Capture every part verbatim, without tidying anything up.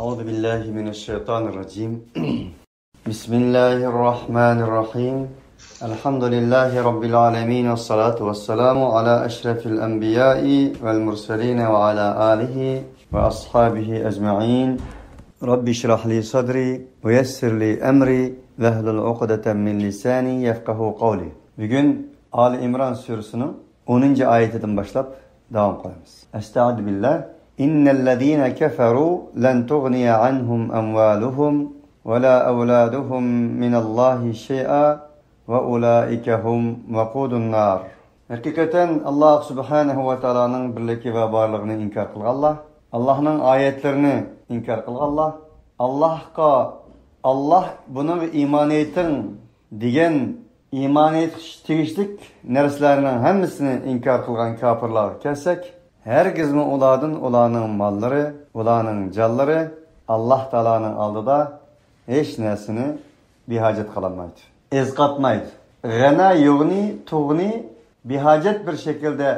أعوذ بالله من الشيطان الرجيم. بسم الله الرحمن الرحيم. الحمد لله رب العالمين، والصلاة والسلام على أشرف الأنبياء والمرسلين وعلى آله وأصحابه أجمعين. رب اشرح لي صدري ويسر لي أمري واحلل عقدة من لساني يفقهوا قولي. بۈگۈن ئالى ئىمران سۈرىسىنىڭ ئونىنچى ئايىتىدىن باشلاپ داۋام قىلىمىز. أستعيذ بالله. إن الذين كفروا لن تغني عنهم أموالهم ولا أولادهم من الله شيئا وأولئك هم وقود النار. ھەقىقەتەن، ئاللاھ سۇبھانەھۇ ۋە تائالانىڭ بىرلىكى ۋە بارلىقىنى ئىنكار قىلغانلار، ئاللاھنىڭ ئايەتلىرىنى ئىنكار قىلغانلار، ئاللاھقا، ئاللاھ بۇنىڭغا ئىمان ئېيتىڭ دېگەن ئىمان ئېيتىش تېگىشلىك نەرسىلەرنىڭ ھەممىسىنى ئىنكار قىلغان كاپىرلارغا كەلسەك، ھەرگىزمۇ ئۇلاردىن ئۇلارنىڭ ماللىرى، ئۇلارنىڭ جانلىرى ئاللاھ تائالانىڭ ئالدىدا ھېچ نەرسىنى بىھاجەت قىلالمايدۇ. ئەزقاتمايدۇ. غەنە يۇغنى، تۇغنى بىھاجەت بىر شەكىلدە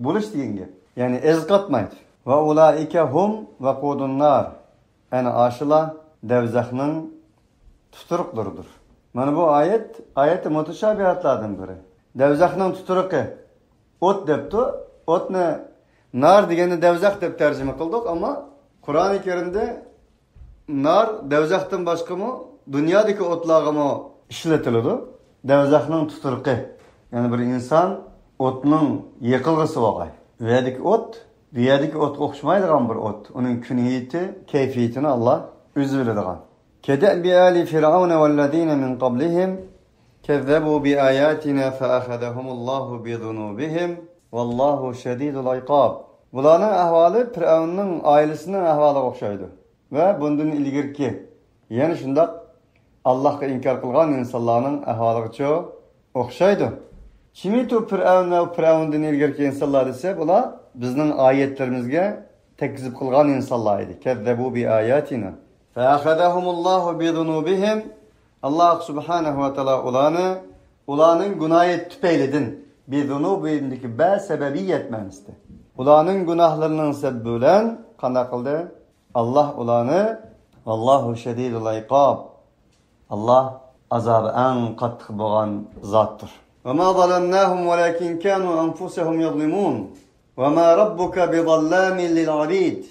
بولۇش دېگەن گەپ. يەنى ئەزقاتمايدۇ. ۋە ئۇلائىكە ھۇم ۋەقۇدۇن نار. ئەنە ئاشۇلار دەۋزەخنىڭ تۇتۇرۇقلىرىدۇر. مانا بۇ ئايەت، ئايەتى مۇتەشابىھاتلاردىن بىرى. دەۋزەخنىڭ تۇتۇرۇقى ئوت دەپتۇ. ئوتنى نار دېگەندە دەۋزەخ دەپ تەرجىمە قىلدۇق، ئەمما قۇرئانى كەرىمدە نار دەۋزەختىن باشقىمۇ دۇنيادىكى ئوتلارغىمۇ ئىشلىتىلىدۇ. دەۋزەخنىڭ تۇتۇرۇقى، يەنى بىر ئىنسان ئوتنىڭ يېقىلغۇسى بولغاي. ئۇ يەردىكى ئوت بۇ يەردىكى ئوتقا ئوخشىمايدىغان بىر ئوت. ئۇنىڭ كۈنىيىتى، كەيپىيىتىنى ئاللاھ ئۆزى بىلىدىغان. كدأب آل فرعون والذين من قبلهم كذبوا بآياتنا فأخذهم الله بذنوبهم والله شديد العقاب. بۇلارنىڭ ئەھۋالى پىرئەۋننىڭ ئائىلىسىنىڭ ئەھۋالىغا ئوخشايدۇ. ۋە بۇندىن ئىلگىرىكى يەنە شۇنداق ئاللاھقا ئىنكار قىلغان ئىنسانلارنىڭ ئەھۋالىغىچۇ ئوخشايدۇ. كىمىتۇ پىرئەۋن ۋە پىرئەۋندىن ئىلگىرىكى ئىنسانلار دېسە، بۇلار بىزنىڭ ئايەتلىرىمىزگە تەكزىب قىلغان ئىنسانلار ئىدى. كەززەبۇ بىئاياتىنا. فەئەخەزەھۇمۇللاھۇ بىزۇنۇبىھىم. ئاللاھ سۇبھانەھۇ ۋە تائالا ئۇلارنى ئۇلارنىڭ گۇناھى تۈپەيلىدىن، بىزۇنۇبىھىمدىكى بە سەبەبىيەت مەنىسىدە. ئۇلارنىڭ گۇناھلىرىنىڭ سەۋەبى بىلەن قانداق قىلدى؟ ئاللاھ ئۇلارنى، ۋاللاھۇ شەدىدۇل ئىقاب. ئاللاھ ئازابى ئەڭ قاتتىق بولغان زاتتۇر. وما ظلمناهم ولكن كانوا أنفسهم يظلمون. وما ربك بظلام للعبيد.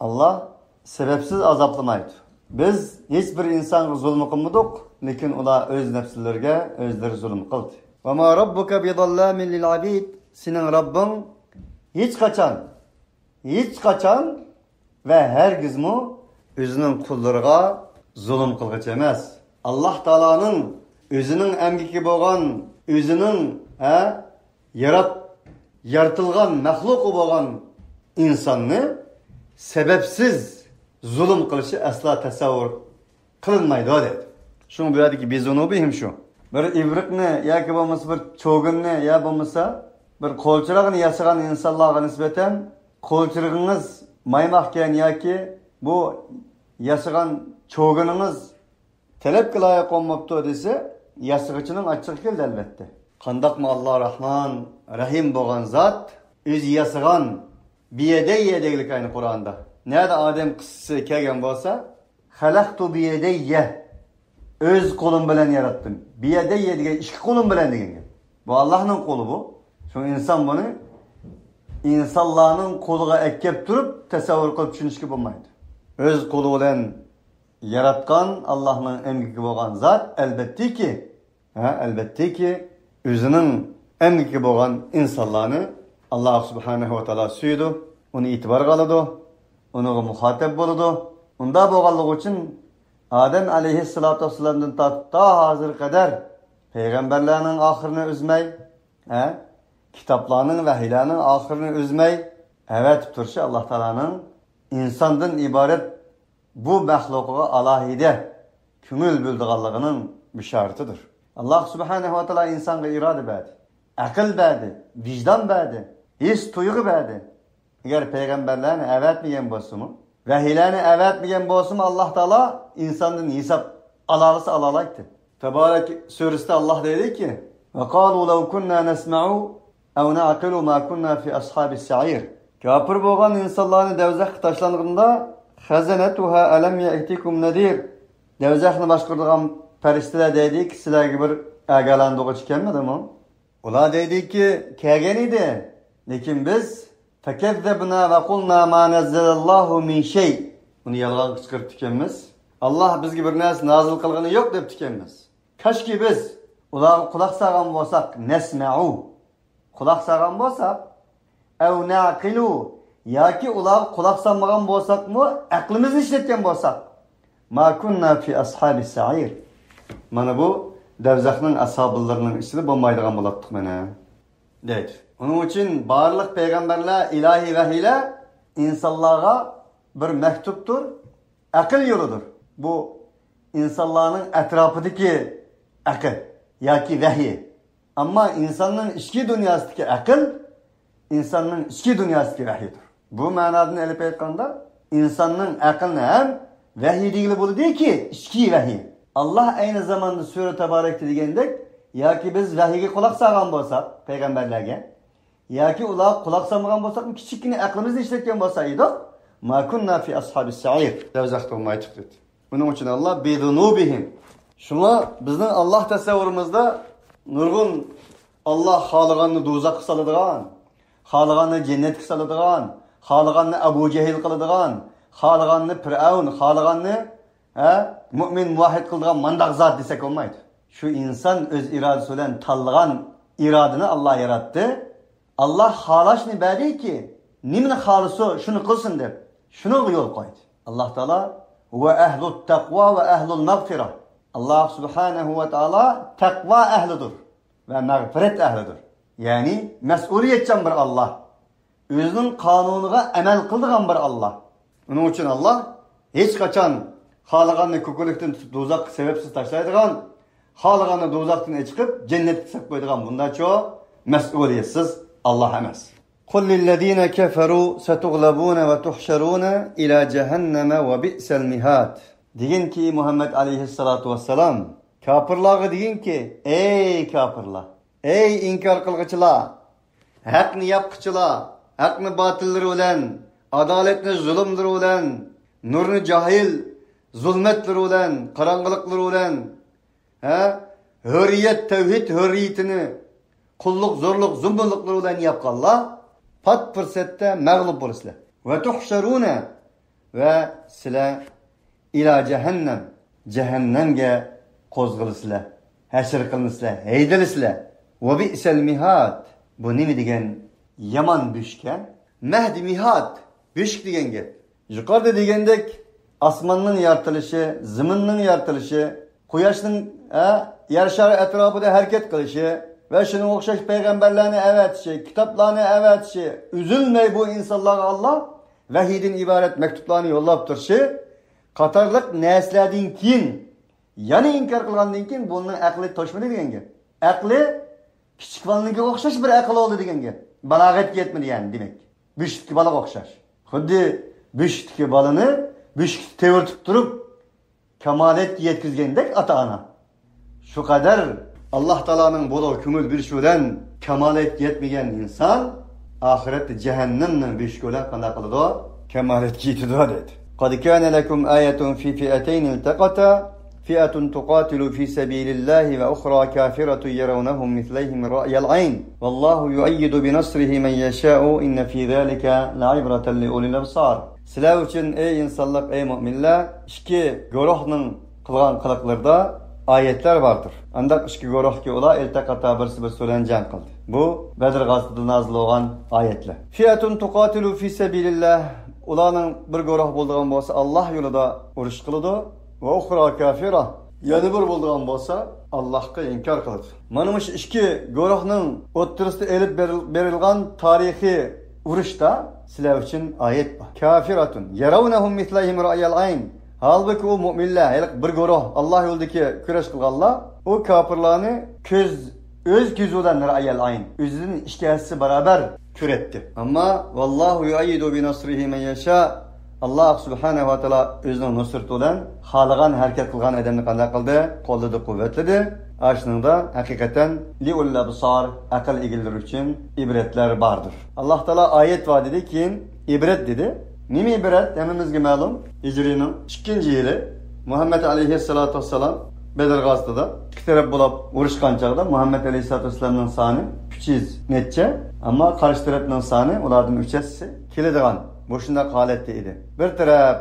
ئاللاھ سەۋەبسىز ئازابلىمايدۇ. بىز ھېچ بىر ئىنسانغا زۇلۇم قىلمىدۇق، لېكىن ئۇلار ئۆز نەپسلىرىگە ئۆزلىرى زۇلۇم قىلدى. وما ربك بظلام للعبيد. سېنىڭ رەببىڭ ھېچقاچان، ھېچقاچان ۋە ھەرگىزمۇ ئۆزىنىڭ قۇللىرىغا زۇلۇم قىلغۇچى ئەمەس. ئاللاھ تائالانىڭ ئۆزىنىڭ ئەمگىكى بولغان، ئۆزىنىڭ، ھە، يارات-، يارىتىلغان مەخلۇقى بولغان ئىنساننى سەۋەبسىز زۇلۇم قىلىشى ئەسلا تەسەۋۋۇر قىلىنمايدۇ دەيدۇ. شۇڭا بۇ يەردىكى بىزۇنۇبىھىم شۇ. بىر ئىۋرىقنى ياكى بولمىسا بىر چوگۇننى يا بولمىسا بىر قولچىراغنى ياسىغان ئىنسانلارغا نىسبەتەن، قولچىرىغىڭىز مايماقكەن ياكى بۇ ياسىغان چوگۇنىڭىز تەلەپكە لايىق بولماپتۇ دېسە، ياسىغۇچىنىڭ ئاچچىقى كېلىدۇ، ئەلۋەتتە. قانداقمۇ ئاللاھ رەھمان، رەھىم بولغان زات ئۆزى ياسىغان، بىيەدەييە دېگۈلۈك ئەينى قۇرئاندا. نەدە ئادەم قىسسىسى كەلگەن بولسا، خەلەقتۇ بىيەدەييە، ئۆز قولۇم بىلەن ياراتتىم. بىيەدەييە دېگەن ئىككى قولۇم بىلەن دېگەن گەپ. بۇ ئاللاھنىڭ قولى بۇ. شۇڭا ئىنسان بۇنى ئىنسانلارنىڭ قولىغا ئەكەپ تۇرۇپ تەسەۋۋۇر قىلىپ چۈشىنىشكە بولمايدۇ. ئۆز قولى بىلەن ياراتقان ئاللاھنىڭ ئەمگىكى بولغان زات، ئەلۋەتتىكى، ھە، ئەلۋەتتىكى، ئۆزىنىڭ ئەمگىكى بولغان ئىنسانلارنى ئاللاھ سۇبھانەھۇ ۋە تائالا سۆيىدۇ، ئۇنى ئېتىبارغا ئالىدۇ، ئۇنىڭغا مۇخاتەپ بولىدۇ. ئۇنداق بولغانلىقى ئۈچۈن ئادەم ئەلەيھىسسالاتۇ ۋەسسالامدىن تارتىپ تا ھازىرغا قەدەر پەيغەمبەرلەرنىڭ ئاخىرىنى ئۈزمەي، ھە، كىتابلارنىڭ، ۋەھىيلەرنىڭ ئاخىرىنى ئۈزمەي ئەۋەتىپ تۇرۇشى ئاللاھ تائالانىڭ ئىنساندىن ئىبارەت بۇ مەخلۇقىغا ئالاھىدە كۆڭۈل بۆلىدىغانلىقىنىڭ بېشارىتىدۇر. ئاللاھ سۇبھانەھۇ ۋە تائالا ئىنسانغا ئىرادە بەردى، ئەقىل بەردى، ۋىجدان بەردى، ھېس تۇيغۇ بەردى. ئەگەر پەيغەمبەرلەرنى ئەۋەتمىگەن بولسىمۇ، ۋەھىيلەرنى ئەۋەتمىگەن بولسىمۇ، ئاللاھ تائالا ئىنساندىن ھېساب ئالالىسا ئالالايتتى. تەبارەك سۈرىسىدە ئاللاھ دەيدىكى، وقالوا لو كنا نسمع أو نعقل ما كنا في أصحاب السعير. كاپىر بولغان ئىنسانلارنى دەۋزەخكە تاشلانغىنىدا خزنتها ألم يأتكم نذير؟ دوزاخنى باشقۇرىدىغان پەرىشتىلەر دەيدىكى، سىلەرگە بىر ئاگاھلاندۇرغۇچى كەلمىدىمۇ؟ ئۇلار دەيدىكى، كەلگەن ئىدى. لېكىن بىز، فكذبنا وقلنا ما نزل الله من شيء، ئۇنى يالغانغا چىقىرىپتىكەنمىز. ئاللاھ بىزگە بىر نەرسە نازىل قىلغىنى يوق دەپتىكەنمىز. كاشكى بىز ئۇلارغا قۇلاق سالغان بولساق، نسمع، قۇلاق سالغان بولساق، أو نعقل، ياكى ئۇلارغا قۇلاق سالمىغان بولساقمۇ، ئەقلىمىزنى ئىشلەتكەن بولساق، ما كنا في أصحاب السعير، مانا بۇ دوزاخنىڭ ئاسھابلىرىنىڭ ئىچىدە بولمايدىغان بولاتتۇق مانا، دەيدۇ. ئۇنىڭ ئۈچۈن بارلىق پەيغەمبەرلەر، ئىلاھىي ۋەھىيلەر ئىنسانلارغا بىر مەكتۇپتۇر، ئەقىل يولىدۇر. بۇ ئىنسانلارنىڭ ئەتراپىدىكى ئەقىل ياكى ۋەھىي. ئەمما ئىنساننىڭ ئىچكى دۇنياسىدىكى ئەقىل ئىنساننىڭ ئىچكى دۇنياسىدىكى ۋەھىيدۇر. بۇ مەنادىن ئېلىپ ئېيتقاندا، ئىنساننىڭ ئەقلىنى ھەم ۋەھىي دېگىلى بولىدۇكى، ئىچكى ۋەھىي. ئاللاھ ئەينى زاماندا سۈرە تەبارەكتە دېگەندەك، ياكى بىز ۋەھىيگە قۇلاق سالغان بولساق، پەيغەمبەرلەرگە، ياكى ئۇلارغا قۇلاق سالمىغان بولساقمۇ، كىچىككىنە ئەقلىمىزنى ئىشلەتكەن بولسا ئىدۇق، ما كنا في أصحاب السعير، دوزاختا بولمايتتۇق دېدى. ئۇنىڭ ئۈچۈن ئاللاھ بذنوبهم. شۇڭا بىزنىڭ ئاللاھ تەسەۋۋۇرىمىزدا نۇرغۇن، ئاللاھ خالىغاننى دوزاخقا سالىدىغان، خالىغاننى جەننەتكە سالىدىغان، خالىغاننى ئەبۇ جەھىل قىلىدىغان، خالىغاننى پىرئەۋن، خالىغاننى، ھە، مۇئمىن، مۇۋەھھىد قىلىدىغان مانداق زات دېسەك بولمايدۇ. شۇ ئىنسان ئۆز ئىرادىسى بىلەن تاللىغان ئىرادىنى ئاللاھ ياراتتى. ئاللاھ خالاشنى بەردىكى، نېمىنى خالىسا شۇنى قىلسۇن دەپ، شۇنىڭغا يول قويدى. ئاللاھ تائالا، ۋە ئەھلۇت تەقۋا ۋە ئەھلۇل مەغفىرە. ئاللاھ سۇبھانەھۇ ۋە تائالا تەقۋا ئەھلىدۇر ۋە مەغپىرەت ئەھلىدۇر. يەنى مەسئۇلىيەتچان بىر ئاللاھ. ئۆزىنىڭ قانۇنىغا ئەمەل قىلىدىغان بىر ئاللاھ. ئۇنىڭ ئۈچۈن ئاللاھ ھېچقاچان خالىغاننى كۆكرىكىدىن تۇتۇپ دوزاخقا سەۋەبسىز تاشلايدىغان، خالىغاننى دوزاختىن ئېچىقىپ جەننەتكە سېلىپ قويىدىغان بۇنداق چوڭ مەسئۇلىيەتسىز ئاللاھ ئەمەس. قل للذين كفروا ستغلبون وتحشرون إلى جهنم وبئس المهاد. دېگىنكى، مۇھەممەد ئەلەيھىسسالاتۇ ۋەسسالام، كاپىرلارغا دېگىنكى، ئەي كاپىرلار، ئەي ئىنكار قىلغۇچىلار، ھەقنى ياپقۇچىلار، ھەقنى باتىللىرى بىلەن، ئادالەتنى زۇلۇملىرى بىلەن، نۇرنى جاھىل، زۇلمەتلىرى بىلەن، قاراڭغۇلۇقلىرى بىلەن، ھە، ھۆرىيەت، تەۋھىد ھۆرىيىتىنى قۇللۇق، زورلۇق، زۇلۇملۇقلىرى بىلەن ياپقانلار پات پۇرسەتتە مەغلۇپ بولىسىلەر. ۋە تۇھشەرۇنە، ۋە سىلەر ئىلا جەھەننەم، جەھەننەمگە قوزغىلىسىلەر، ھەشر قىلىنىسىلەر، ھەيدىلىسىلەر. ۋە بىئسەل مىھاد، بۇ نېمە دېگەن يامان بۆشۈككەن؟ مەھد، مىھاد، بۆشۈك دېگەن گەپ. يۇقىرىدا دېگەندەك، ئاسماننىڭ يارىتىلىشى، زېمىننىڭ يارىتىلىشى، قۇياشنىڭ، ھە، يەر شارى ئەتراپىدا ھەرىكەت قىلىشى ۋە شۇنىڭغا ئوخشاش پەيغەمبەرلەرنى ئەۋەتىشى، كىتابلارنى ئەۋەتىشى، ئۈزۈلمەي بۇ ئىنسانلارغا ئاللا ۋەھىيدىن ئىبارەت مەكتۇپلارنى يوللاپ تۇرۇشى قاتارلىق نەرسىلەردىن كېيىن، يەنە ئىنكار قىلغاندىن كېيىن، بۇنىڭ ئەقلى توشمىدى دېگەن گەپ. ئەقلى كىچىك بالىنىڭكىگە ئوخشاش بىر ئەقىل بولدى دېگەن گەپ. بالاغەتكە يەتمىدى يەنى، دېمەك. بۆشۈكتىكى بالىغا ئوخشاش. خۇددى بۆشۈكتىكى بالىنى بۆشۈكتە تېۋىرتىپ تۇرۇپ، كامالەتكە يەتكۈزگەندەك ئاتا-ئانا. شۇ قەدەر ئاللا تائالانىڭ بۇلۇغ كۆڭۈل بېرىشى بىلەن كامالەتكە يەتمىگەن ئىنسان ئاخىرەتتە جەھەننەمنىڭ بۆشۈكى بىلەن قانداق قىلىدۇ؟ كامالەتكە يېتىدۇ، دەيدۇ. قد كان لكم آية في فئتين التقتا فئة تقاتل في سبيل الله وأخرى كافرة يرونهم مثليهم رأي العين والله يؤيد بنصره من يشاء إن في ذلك لعبرة لأولي الأبصار. سىلەر ئۈچۈن، ئەي ئىنسانلىق، ئەي مۆمىنلەر، ئىككى گۇرۇھنىڭ قىلغان قىلىقلىرىدا ئايەتلەر باردۇر. ئانداق ئىككى گۇرۇھكى ئۇلار ئىلتەقاتا، بىرسى بىرسى بىلەن جەڭ قىلدى. بۇ بەدر غازىتىدا نازىل بولغان ئايەتلەر. فئة تقاتل في سبيل الله، ئۇلارنىڭ بىر گۇرۇھ بولىدىغان بولسا ئاللا يولىدا ئۇرۇش قىلىدۇ. ۋە ئۇخرا كافىرە، يەنە بىر بولىدىغان بولسا ئاللاھقا ئىنكار قىلىدۇ. مانا مۇشۇ ئىككى گۇرۇھنىڭ ئوتتۇرىسىدا ئېلىپ بېرىل-، بېرىلغان تارىخىي ئۇرۇشتا سىلەر ئۈچۈن ئايەت بار. كافىرەتۇن يەرەۋنەھۇم مىسلەيھىم رەئيەل ئەين. ھالبۇكى، ئۇ مۆمىنلەر، ھېلىقى بىر گۇرۇھ، ئاللا يولىدىكى كۈرەش قىلغانلار، ئۇ كاپىرلارنى كۆز، ئۆز كۆزى بىلەن رەئيەل ئەين، ئۆزىدىن ئىككى ھەسسە باراۋەر كۆرەتتى. ئەمما، ۋاللاھۇ يۇئەييىدۇ بىنەسرىھى مەن يەشا، ئاللا سۇبھانەھۇ ۋە تائالا ئۆزىنىڭ نۇسرىتى بىلەن خالىغان ھەرىكەت قىلغان ئادەمنى قانداق قىلدى؟ قوللىدى، قۇۋۋەتلىدى. ئاشۇنىڭدا ھەقىقەتەن لىئۇلىل ئەبسار، ئەقىل ئىگىلىرى ئۈچۈن ئىبرەتلەر باردۇر. ئاللا تائالا ئايەت بار دېدى، كېيىن ئىبرەت دېدى. نېمە ئىبرەت؟ ھەممىمىزگە مەلۇم، ھىجرىينىڭ ئىككىنچى يىلى مۇھەممەد ئەلەيھىسسالاتۇ ۋەسسالام بەدر غازىتىدا ئىككى تەرەپ بولاپ ئۇرۇشقان چاغدا مۇھەممەد ئەلەيھىسسالاتۇ ۋەسسالامنىڭ سانى ئۈچ يۈز نەچچە، ئەمما قارشى تەرەپنىڭ سانى ئۇلاردىن ئۈچ ھەسسىسى كېلىدىغان مۇشۇنداق ھالەتتە ئىدى. بىر تەرەپ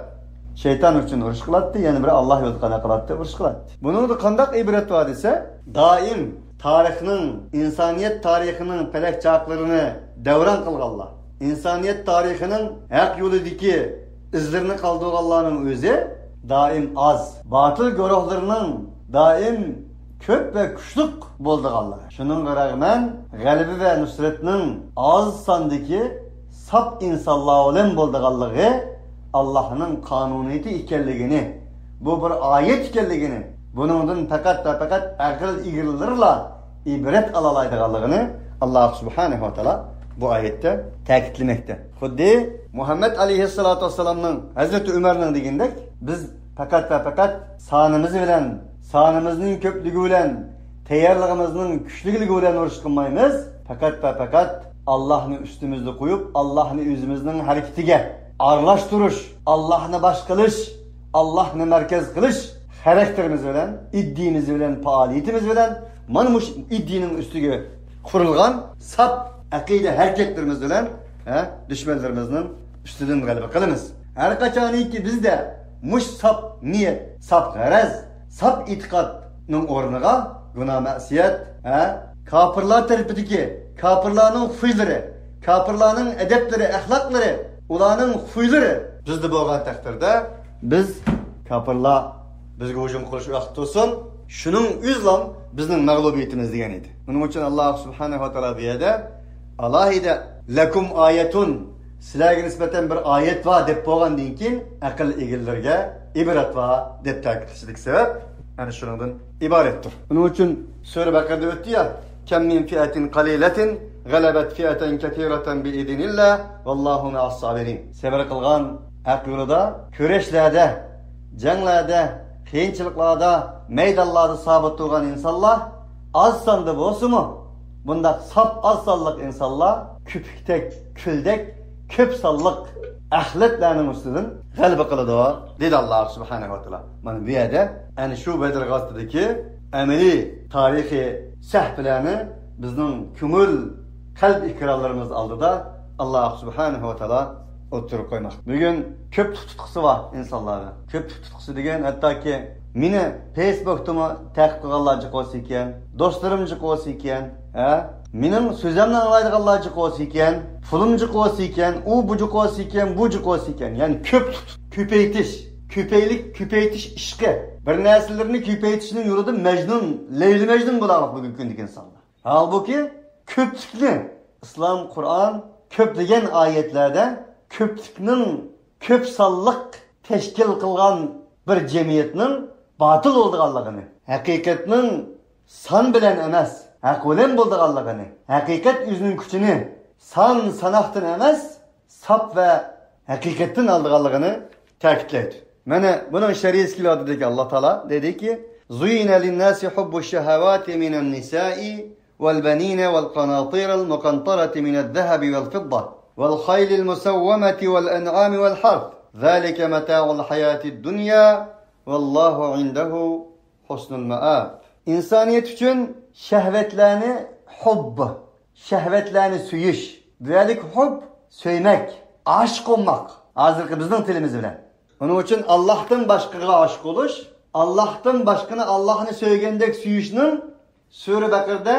شەيتان ئۈچۈن ئۇرۇش قىلاتتى، يەنە بىرى ئاللا يولىدا قانداق قىلاتتى؟ ئۇرۇش قىلاتتى. بۇنىڭدا قانداق ئىبرەت بار دېسە، دائىم تارىخنىڭ، ئىنسانىيەت تارىخىنىڭ پەلەك چاقلىرىنى دەۋران قىلغانلار، ئىنسانىيەت تارىخىنىڭ ھەق يولىدىكى ئىزلىرىنى قالدۇرغانلارنىڭ ئۆزى دائىم ئاز. باتىل گۇرۇھلىرىنىڭ دائىم كۆپ ۋە كۈچلۈك بولىدىغانلىقى. شۇنىڭغا رەغمەن، غەلىبە ۋە نۇسرەتنىڭ ئاز ساندىكى ساپ ئىنسانلار بىلەن بولىدىغانلىقى، ئاللاھنىڭ قانۇنىيىتى ئىكەنلىكىنى، بۇ بىر ئايەت ئىكەنلىكىنى، بۇنىڭدىن پەقەت ۋە پەقەت ئەقىل ئىگىلىرىلا ئىبرەت ئالالايدىغانلىقىنى ئاللاھ سۇبھانەھۇ ۋە تائالا بۇ ئايەتتە تەكىتلىمەكتە. خۇددى مۇھەممەد ئەلەيھىسسالاتۇ ۋەسسالامنىڭ، ھەزرىتى ئۆمەرنىڭ دېگىنىدەك، بىز پەقەت ۋە پەقەت سانىمىز بىلەن، سانىمىزنىڭ كۆپلۈكى بىلەن، تەييارلىقىمىزنىڭ كۈچلۈكلۈكى بىلەن ئۇرۇش قىلمايمىز. پەقەت ۋە پەقەت ئاللاھنى ئۈستىمىزدە قويۇپ، ئاللاھنى ئۆزىمىزنىڭ ھەرىكىتىگە ئارىلاشتۇرۇش، ئاللاھنى باش قىلىش، ئاللاھنى مەركەز قىلىش خاراكتېرىمىز بىلەن، ئىدىيىمىز بىلەن، پائالىيىتىمىز بىلەن، مانا مۇشۇ ئىدىيىنىڭ ئۈستىگە قۇرۇلغان ساپ ئەقىدە ھەرىكەتلىرىمىز بىلەن، ھە، دۈشمەنلىرىمىزنىڭ ئۈستىدىن غەلىبە قىلىمىز. ھەر قاچانكى بىزدە مۇش ساپ نىيەت، ساپ غەرەز، ساپ ئېتىقادنىڭ ئورنىغا گۇناھ مەسىيەت، ھە، كاپىرلار تەرىپىدىكى، كاپىرلارنىڭ خۇيلىرى، كاپىرلارنىڭ ئەدەپلىرى، ئەخلاقلىرى، ئۇلارنىڭ خۇيلىرى بىزدە بولغان تەقدىردە، بىز كاپىرلار بىزگە ھۇجۇم قىلىش ۋاقتى تۇرسۇن، شۇنىڭ ئۆزىلا بىزنىڭ مەغلۇبىيىتىمىز دېگەن ئىدى. ئۇنىڭ ئۈچۈن ئاللاھ سۇبھانەھۇ ۋە تائالا بۇ يەردە ئالاھىدە لەكۇم ئايەتۇن، سىلەرگە نىسبەتەن بىر ئايەت بار دەپ بولغاندىن كېيىن، ئەقىل ئىگىلىرىگە ئىبرەت بار دەپ تەكىتلىشىدىكى سەۋەب ئەنە شۇنىڭدىن ئىبارەتتۇر. ئۇنىڭ ئۈچۈن سۈرە بەقەردە ئۆتتى يا، كەم مىن فىئەتىن قەلىلەتىن غەلەبەت فىئەتەن كەسىرەتەن بىئىزنىللاھ ۋەللاھۇ مەئەس سابىرىن. سەۋر قىلغان ھەق يولىدا، كۈرەشلەردە، جەڭلەردە، قىيىنچىلىقلاردا، مەيدانلاردا سابىت تۇرغان ئىنسانلار ئاز ساندا بولسىمۇ، بۇنداق ساپ ئاز سانلىق ئىنسانلار كۆپۈكتەك، كۈلدەك كۆپ سانلىق ئەخلەتلەرنىڭ ئۈستىدىن غەلىبە قىلىدۇ، دېدى ئاللاھ سۇبھانەھۇ ۋە تائالا. مانا بۇ يەردە ئەنە شۇ بەدر غازىتىدىكى ئەمەلىي تارىخىي سەھىپىلەرنى بىزنىڭ كۆڭۈل، قەلب ئېكرانلىرىمىز ئالدىدا ئاللاھ سۇبھانەھۇ ۋە تائالا ئوتتۇرىغا قويماقتا. بۈگۈن كۆپلۈك تۇتقۇسى بار ئىنسانلارغا. كۆپلۈك تۇتقۇسى دېگەن ھەتتاكى مېنى فېيسبۇكتىمۇ تەقىب قىلغانلار جىق بولسا ئىكەن، دوستلىرىم جىق بولسا ئىكەن، ھە؟ مېنىڭ سۆزۈمنى ئاڭلايدىغانلار جىق بولسا ئىكەن، پۇلۇم جىق بولسا ئىكەن، ئۇ بۇ جىق بولسا ئىكەن، بۇ جىق بولسا ئىكەن. يەنى كۆپ تۇتۇپ كۆپەيتىش، كۆپەيلىك، كۆپەيتىش ئىشقى. بىر نەرسىلەرنى كۆپەيتىشنىڭ يولىدا مەجنۇن، لەيلى مەجنۇن بولارلىق بۈگۈنكى كۈندىكى ئىنسانلار. ھالبۇكى، كۆپلۈكنى، ئىسلام، قۇرئان كۆپلىگەن ئايەتلەردە كۆپلۈكنىڭ، كۆپ سانلىق تەشكىل قىلغان بىر جەمئىيەتنىڭ باتىل بولىدىغانلىقىنى، ھەقىقەتنىڭ سان بىلەن ئەمەس، ھەق بىلەن بولىدىغانلىقىنى، ھەقىقەت ئۆزىنىڭ كۈچىنى سان ساناقتىن ئەمەس، ساپ ۋە ھەقىقەتتىن ئالىدىغانلىقىنى تەكىتلەيدۇ. مانا بۇنىڭ شەرھىسى كېلىۋاتىدىكى، ئاللا تائالا دېدىكى، زُيِّنَ لِلنَّاسِ حُبُّ الشَّهَوَاتِ مِنَ النِّسَاءِ وَالْبَنِينَ وَالْقَنَاطِيرِ الْمُقَنْطَرَةِ مِنَ الذَّهَبِ وَالْفِضَّةِ وَالْخَيْلِ الْمُسَوَّمَةِ وَالْأَنْعَامِ وَالْحَرْثِ ذَلِكَ مَتَاعُ الْحَيَاةِ الدُّنْيَا وَاللَّهُ عِنْدَهُ حُسْنُ الْمَآبِ. ئىنسانىيەت ئۈچۈن شەھۋەتلەرنى، ھۇبب، شەھۋەتلەرنى سۆيۈش. بۇ يەردىكى ھۇبب، سۆيمەك، ئاشىق بولماق. ھازىرقى بىزنىڭ تىلىمىز بىلەن. ئۇنىڭ ئۈچۈن ئاللاھتىن باشقىغا ئاشىق بولۇش، ئاللاھتىن باشقىنى ئاللاھنى سۆيگەندەك سۆيۈشنىڭ سۈرە بەقەردە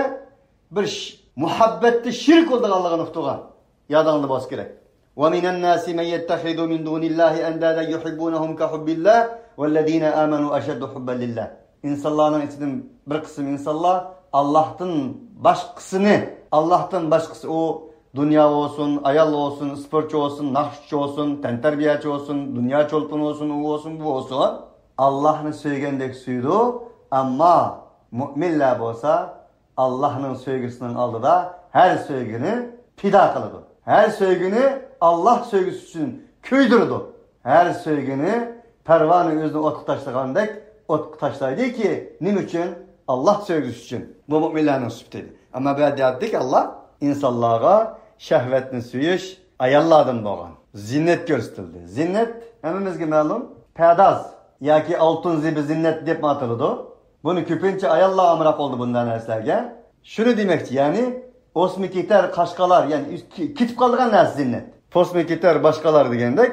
بىر ش-، مۇھەببەتتە شېرىك بولىدىغانلىقىنى ئۇقتۇرغان. يادىڭلاردا بولسا كېرەك. وَمِنَ النَّاسِ مَنْ يَتَّخِذُ مِنْ دُونِ اللَّهِ أَنْدَادًا يُحِبُّونَهُمْ كَحُبِّ اللَّهِ وَالَّذِينَ آمَنُوا أَشَدُّ حُبًّا لِلَّهِ. ئىنسانلارنىڭ ئىچىدىن بىر قىسىم ئىنسانلار ئاللاھتىن باشقىسىنى، ئاللاھتىن باشقىسى ئۇ دۇنيا بولسۇن، ئايال بولسۇن، ئىسپورتچى بولسۇن، ناخشىچى بولسۇن، تەنتەربىيەچى بولسۇن، دۇنيا چولپىنى بولسۇن، ئۇ بولسۇن، بۇ بولسۇن، ئاللاھنى سۆيگەندەك سۆيىدۇ، ئەمما مۇئمىنلار بولسا ئاللاھنىڭ سۆيگۈسىنىڭ ئالدىدا ھەر سۆيگۈنى پىدا قىلىدۇ. ھەر سۆيگۈنى ئاللاھ سۆيگۈسى ئۈچۈن كۆيدۈرىدۇ. ھەر سۆيگۈنى پەرۋانە ئۆزىنى ئوتقا تاشلىغاندەك ئوتقا تاشلايدۇكى، نېمە ئۈچۈن؟ ئاللاھ سۆيگۈسى ئۈچۈن. بۇ مۇئمىنلارنىڭ سۈپىتى ئىدى. ئەمما بۇ يەردە دېدىكى، ئاللاھ ئىنسانلارغا شەھۋەتنى سۆيۈش ئاياللاردىن بولغان. زىننەت كۆرسىتىلدى. زىننەت ھەممىمىزگە مەلۇم، پەرداز ياكى ئالتۇن زىبا زىننەت دەپ ئاتىلىدۇ. بۇنى كۆپىنچە ئاياللار ئامراق بولىدۇ بۇنداق نەرسىلەرگە. شۇنى دېمەكچى، يەنى ئوسما كېتەر، قاچقالار، يەنى ئۈست-، كېتىپ قالىدىغان نەرسە زىننەت. پوسما كېتەر، باشقىلار دېگەندەك،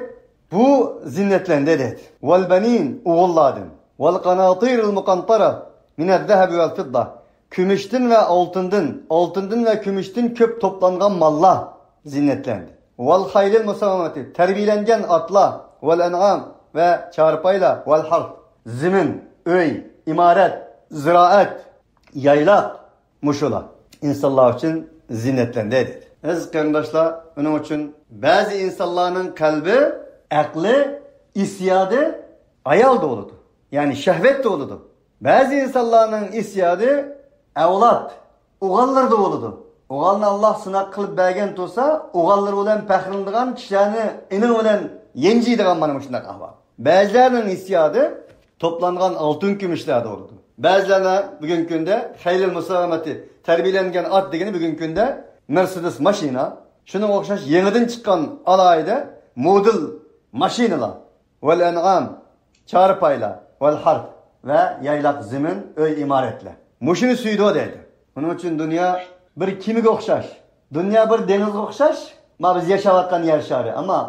بۇ زىننەتلەندى دەيدۇ. ۋەل بەنىن، ئوغۇللاردىن. ۋەل قاناتىرىل مۇقەنتەرە مىنەز زەھەبى ۋەل فىددا. كۈمۈشتىن ۋە ئالتۇندىن، ئالتۇندىن ۋە كۈمۈشتىن كۆپ توپلانغان ماللار زىننەتلەندى. ۋەل خەيلىل مۇسەۋۋەمەتى، تەربىيەلەنگەن ئاتلار، ۋەل ئەنئام، ۋە چارپايلار، ۋەل ھەرس، زېمىن، ئۆي، ئىمارەت، زىرائەت، يايلاق، مۇشۇلار ئىنسانلار ئۈچۈن زىننەتلەندى دېدى. ئەزىز قېرىنداشلار، ئۇنىڭ ئۈچۈن بەزى ئىنسانلارنىڭ قەلبى، ئەقلى، ھېسسىياتى ئايالدا بولىدۇ. يەنى شەھۋەتتە بولىدۇ. بەزى ئىنسانلارنىڭ ھېسسىياتى ئەۋلاد، ئوغۇللىرىدا بولىدۇ. ئوغۇلنى ئاللاھ سىناق قىلىپ بەرگەن تۇرسا، ئوغۇللىرى بىلەن پەخىرلىنىدىغان كىشىلەرنى ئېنىڭ بىلەن يەنجىيدىغان مانا مۇشۇنداق ئەھۋال. بەزىلەرنىڭ ھېسسىياتى توپلانغان ئالتۇن كۈمۈشلەردە بولىدۇ. بەزىلەرنى بۈگۈنكى كۈندە خەيلىل مۇسەۋۋەمەتى، تەربىيەلەنگەن ئات دېگىنى بۈگۈنكى كۈندە مېرسېدېس ماشىنا، شۇنىڭغا ئوخشاش يېڭىدىن چىققان ئالاھىدە مودېل ماشىنىلار، ۋەل ئەنئام، چارپايلار، ۋەل ھەرس، ۋە يايلاق زېمىن، ئۆي ئىمارەتلەر. مۇشۇنى سۆيىدۇ دەيدۇ. ئۇنىڭ ئۈچۈن دۇنيا بىر كېمىگە ئوخشاش. دۇنيا بىر دېڭىزغا ئوخشاش. ما بىز ياشاۋاتقان يەر شارى. ئەمما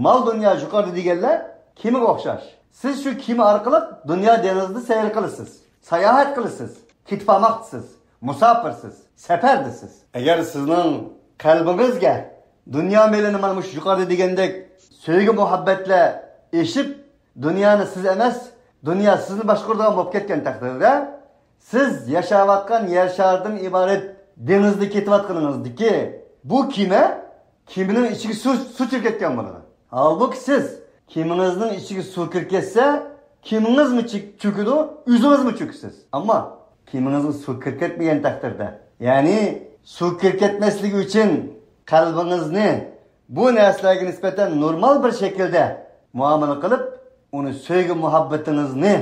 مال دۇنيا يۇقىرىدا دېگەنلەر كېمىگە ئوخشاش. سىز شۇ كېمە ئارقىلىق دۇنيا دېڭىزىدا سەير قىلىسىز. ساياھەت قىلىسىز. كېتىپ بارماقتىسىز. مۇساپىرسىز. سەپەردىسىز. ئەگەر سىزنىڭ قەلبىڭىزگە دۇنيا مېلىنى مانا مۇشۇ يۇقىرىدا دېگەندەك سۆيگۈ مۇھەببەتلەر ئېشىپ، دۇنيانى سىز ئەمەس، دۇنيا سىزنى باشقۇرىدىغان بولۇپ كەتكەن تەقدىردە، سىز ياشاۋاتقان يەر شارىدىن ئىبارەت دېڭىزدا كېتىۋاتقىنىڭىزدىكى بۇ كېمە، كېمىنىڭ ئىچىگە سۇ، سۇ كىرىپ كەتكەن بولىدۇ. ھالبۇكى، سىز كېمىڭىزنىڭ ئىچىگە سۇ كىرىپ كەتسە، كېمىڭىزمۇ چۆ-، چۆكىدۇ، ئۆزىڭىزمۇ چۆكىسىز. ئەمما كېمىڭىزگە سۇ كىرىپ كەتمىگەن تەقدىردە، يەنى سۇ كىرىپ كەتمەسلىكى ئۈچۈن قەلبىڭىزنى بۇ نەرسىلەرگە نىسبەتەن نورمال بىر شەكىلدە مۇئامىلە قىلىپ، ئۇنى سۆيگۈ مۇھەببىتىڭىزنى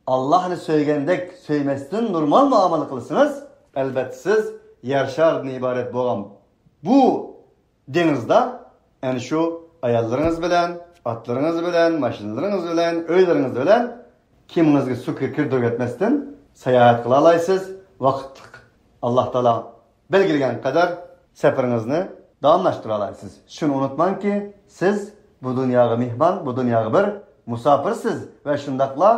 ئاللاھنى سۆيگەندەك سۆيمەستىن نورمال مۇئامىلە قىلسىڭىز، ئەلۋەتتە سىز يەر شارىدىن ئىبارەت بولغان بۇ دېڭىزدا ئەنە شۇ ئاياللىرىڭىز بىلەن، ئاتلىرىڭىز بىلەن، ماشىنىلىرىڭىز بىلەن، ئۆيلىرىڭىز بىلەن كېمىڭىزگە سۇ كىر-، كىردۈرۈۋەتمەستىن ساياھەت قىلالايسىز. ۋاقىتلىق ئاللاھ تائالا بەلگىلىگەن قەدەر سەپىرىڭىزنى داۋاملاشتۇرالايسىز. شۇنى ئۇنتۇماڭكى، سىز بۇ دۇنياغا مېھمان، بۇ دۇنياغا بىر مۇساپىرسىز ۋە شۇنداقلا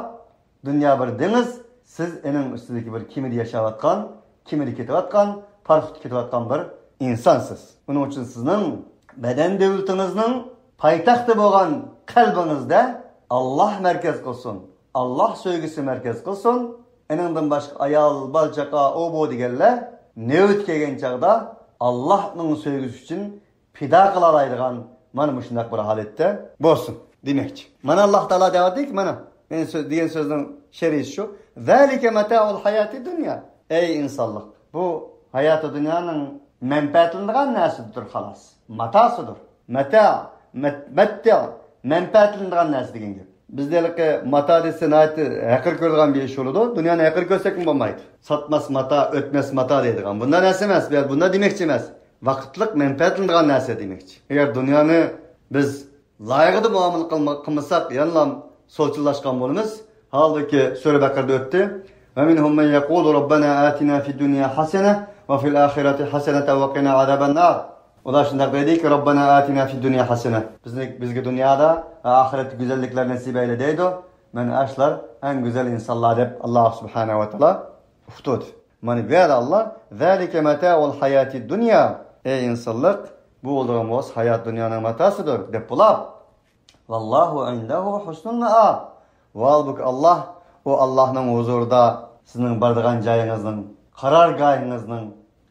دۇنيا بىر دېڭىز، سىز ئېنىڭ ئۈستىدىكى بىر كېمىدە ياشاۋاتقان، كېمىدە كېتىۋاتقان، پاراخوتتا كېتىۋاتقان بىر ئىنسانسىز. ئۇنىڭ ئۈچۈن سىزنىڭ بەدەن دۆلىتىڭىزنىڭ پايتەختى بولغان قەلبىڭىزدە ئاللاھ مەركەز قىلسۇن، ئاللاھ سۆيگۈسى مەركەز قىلسۇن. ئېنىڭدىن باشقا ئايال، بالا-چاقا، ئۇ-بۇ دېگەنلەر نۆۋىتى كەلگەن چاغدا ئاللاھنىڭ سۆيگۈسى ئۈچۈن پىدا قىلالايدىغان مانا مۇشۇنداق بىر ھالەتتە بولسۇن دېمەكچى. مانا ئاللاھ تائالا دەۋاتىدۇكى، مانا مەن سۆ-، دېگەن سۆزنىڭ شەرھى شۇ. ذلك متاع الحياة الدنيا. ئەي ئىنسانلىق، بۇ ھاياتى دۇنيانىڭ مەنپەئەتلىنىدىغان نەرسىدۇر، خالاس. ماتاسىدۇر. مەتە، مەت-، مەتتە، مەنپەئەتلىنىدىغان نەرسە دېگەن گەپ. بىزدە ھېلىقى ماتا دېسە ناھايىتى ھەقىر كۆرىدىغان بىر ئىش بولىدۇ. دۇنيانى ھەقىر كۆرسەكمۇ بولمايدۇ. ساتماس ماتا، ئۆتمەس ماتا دەيدىغان. بۇنداق نەرسە ئەمەس، بۇنداق دېمەكچى ئەمەس. ۋاقىتلىق مەنپەئەتلىنىدىغان نەرسە دېمەكچى. ئەگەر دۇنيانى بىز لايىقىدا مۇئامىلە قىلما-، قىلمىساق، يەنىلا سولچىللاشقان بولىمىز. ھالبۇكى، سۈرە بەقەرىدە ئۆتتى. ومنهم من يقول ربنا آتنا في الدنيا حسنة وفي الآخرة حسنة وقنا عذاب النار. ئۇلار شۇنداق دەيدىكى، ربنا آتنا في الدنيا حسنة. بىزنى، بىزگە دۇنيادا ۋە ئاخىرەتتە گۈزەللىكلەر نېسىپ ئەيلە دەيدۇ. مانا ئاشۇلار ئەڭ گۈزەل ئىنسانلار دەپ، ئاللاھ سۇبھانەھۇ ۋە تائالا ئۇقتۇردى. مانا بۇ يەردە ئاللاھ، ذلك متاع الحياة الدنيا. ئەي ئىنسانلىق، بۇ بولىدىغان بولسا ھايات دۇنيانىڭ ماتاسىدۇر دەپ بولاپ، والله عنده حسن المآب. ھالبۇكى، ئاللاھ، ئۇ ئاللاھنىڭ ھۇزۇرىدا سىزنىڭ بارىدىغان جايىڭىزنىڭ، قارارگاھىڭىزنىڭ